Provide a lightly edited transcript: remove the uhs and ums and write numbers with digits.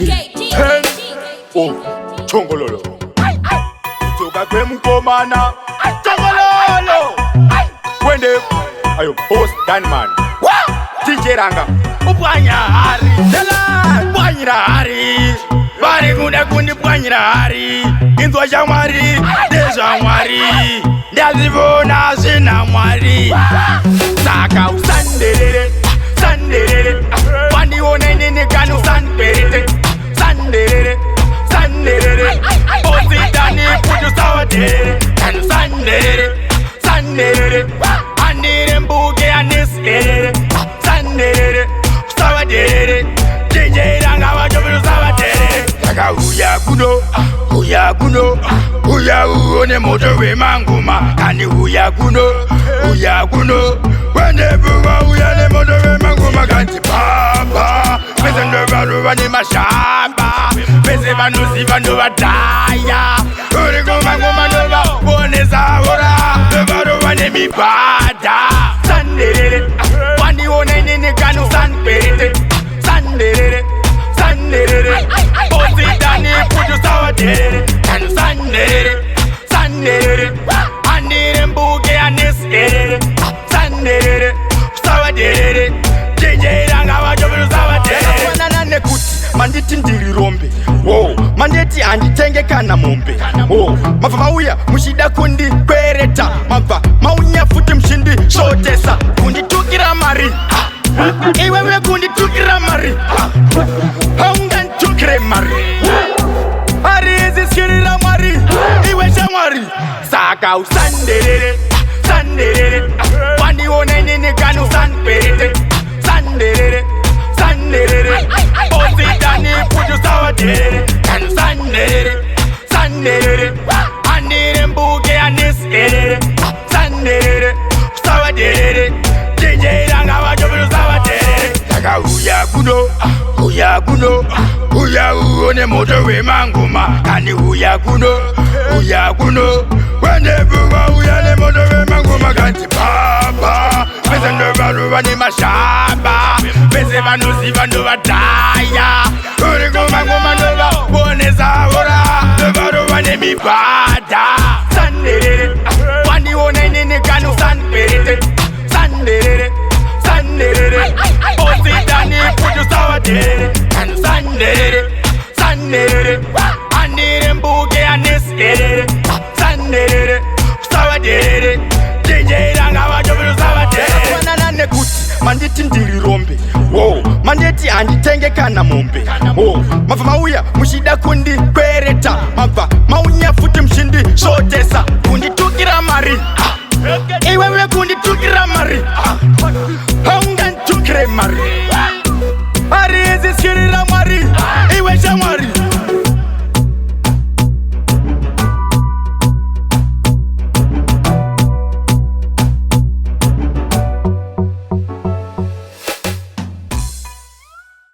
Ten. Oh, chongololo. Kudzoka kwemukomana. Chongololo. Wende. Ayo, boss Danman. DJ Ranga. Upwanya hari. Dela, pwanyira hari. Vari kuda kundipwanyira hari. Inzwa shamwari, ndezvamwari. Ndazvivona zvina Mwari. Saka usanderere, sanderere. Wandiona inini kani usandperete. Sanderere, sanderere. Bosidani kuti usavaterere. Kani usanderere, sanderere. Andire mbuke andisierere. Sanderere, usavaterere. DJ Ranga vacho kuti usavaterere. Saka uya kuno, uya kuno, uya uone moto wemangoma. Kani uya kuno, uya kuno, wendevuka uya nemoto wemangoma. Kanti baba, vese ndovarova nemashamba, vese vanoziva ndovadhaya. Uri kumangoma ndovavonesa ora, ndovarova nemibhadha. Sanderere, wandiona inini kani usandperete. Sanderere, sanderere. Bosidani kuti usavaterere. Kani usanderere, sanderere. Andire mbuke andisierere. Sanderere, usavaterere. DJ Ranga vacho kuti usavaterere. Fanana nekuti manditi ndiri rombe, wo manditi handitenge kana mombe, wo mabva mauya muchida kundikwereta, mabva mauya futi muchindishotesa, kunditukira mari. Iwewe kunditukira mari, haunganditukire mari, hari iziskirira Mwari, iwe shamwari. Saka usanderere, sanderere. Wandiona inini kani usandperete. Sanderere, sanderere. Bosidani kuti usavaterere. Kani usanderere, sanderere. Andire mbuke andisierere. Sanderere, usavaterere. DJ Ranga vacho kuti usavaterere. Saka uya kuno, uya kuno, uya uone moto wemangoma. Kani uya kuno, uya kuno, wendevuka uya nemoto wemangoma. Kanti baba, vese ndovarova nemashamba, vese vanoziva ndovadhaya. Uri kumangoma ndovavonesa ora, ndovarova nemibhadha. Sanderere, wandiona inini kani usandperete. Sanderere, sanderere. Bosidani kuti usavaterere. Kani usanderere, sanderere. Andire mbuke andisierere. Sanderere, usavaterere. DJ Ranga vacho kuti usavaterere. Fanana nekuti manditi ndiri rombe, wo manditi handitenge kana mombe, wo mabva mauya muchida kundikwereta, mabva mauya futi muchindishotesa, kunditukira mari. Iwewe kunditukira mari, haunganditukire mari.